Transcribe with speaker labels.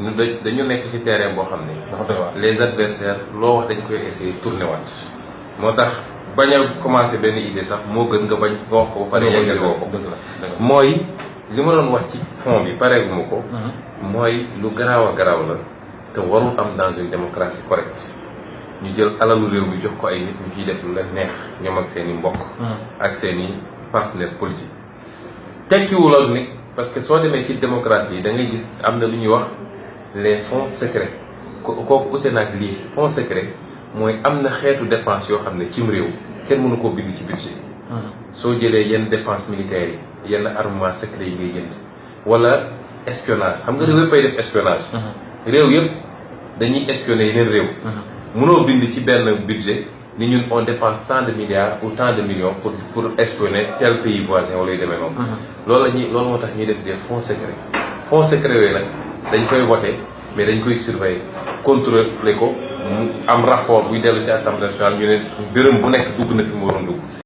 Speaker 1: ñu dañu nekk ci terrain boo xam ne les adversaires loo wax dañ koy essayer tourner waat moo tax bañ a commencé benn idée sax moo gën nga bañ nga wax ko ba pare yeggali woo ko mooy li ma doon wax ci fond bi pareeguma ko mooy lu garaaw a garaaw la te warul am dans une démocratie correcte ñu jël alalu réew mi jox ko ay nit ñu ciy def lu leen neex ñoom ak seen i mbokk ak seen i partenaire politique tekkiwul ak ni parce que soo demee ci démocratie yi da ngay gis am na lu ñuy wax les fonds secrets kooku ute naag lii fonds secret mooy am na xeetu dépense yoo xam ne cim réew kenn mënu koo bind ci budget soo jëlee yenn dépense militaires yi yenn armement secret yi ngay jënd wala espionnage xam nga réew yëpp ay def espionnage réew yëpp dañuy espionner yeneen réew mënoo bind ci benn budget ni ñun on dépense tant de milliards ou tant de millions pour espionner tel pays voisin wala yu demee noonu loolu moo tax ñuy def des fonds secrets yooyu nag dañ koy voter mais dañ koy surveiller contrôler ko mu am rapport buy dellu ci assemblée nationale ñu ne dërëm bu nekk dugg na fi mu waroon dugg